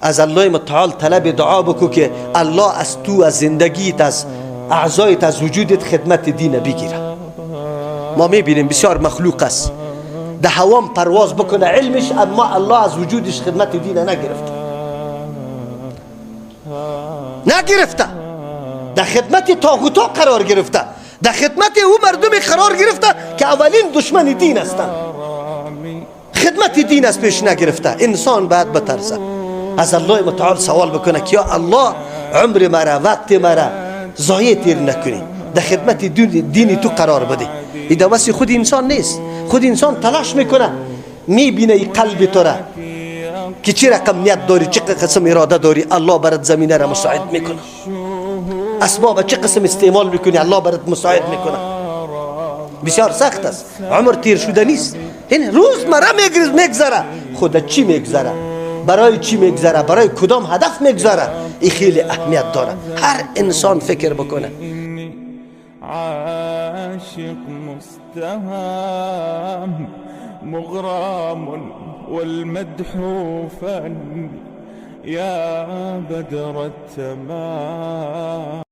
از الله متعال طلب دعا بکو که الله از تو، از زندگیت، از اعضایت، از وجودت خدمت دین بگیره. ما میبینیم بسیار مخلوق است ده هوام پرواز بکنه علمش، اما الله از وجودش خدمت دین نگرفته، نگرفته، در خدمت طاغوتا قرار گرفته، در خدمت او مردم قرار گرفته که اولین دشمن دین هستند. خدمت دین از پیش نگرفته. انسان باید بترسه، از الله متعال سوال بکنه که یا الله عمر مرا، وقت مرا ضایع تیر نکنی، در خدمت دین تو قرار بده. این دوست خود انسان نیست. خود انسان تلاش میکنه، میبینه ای قلب تو را که چه رقم نیت داری، چه قسم اراده داری، الله برات زمینه را مساعد میکنه. اسباب چه قسم استعمال میکنی، الله برات مساعد میکنه. بسیار سخت است، عمر تیر شده نیست. این روز مره میگذره، خود چی میگذره، برای چی میگذره، برای کدام هدف میگذره، این خیلی اهمیت داره. هر انسان فکر بکنه. عاشق مستهام مغرام والمدح فن يا بدر التمام.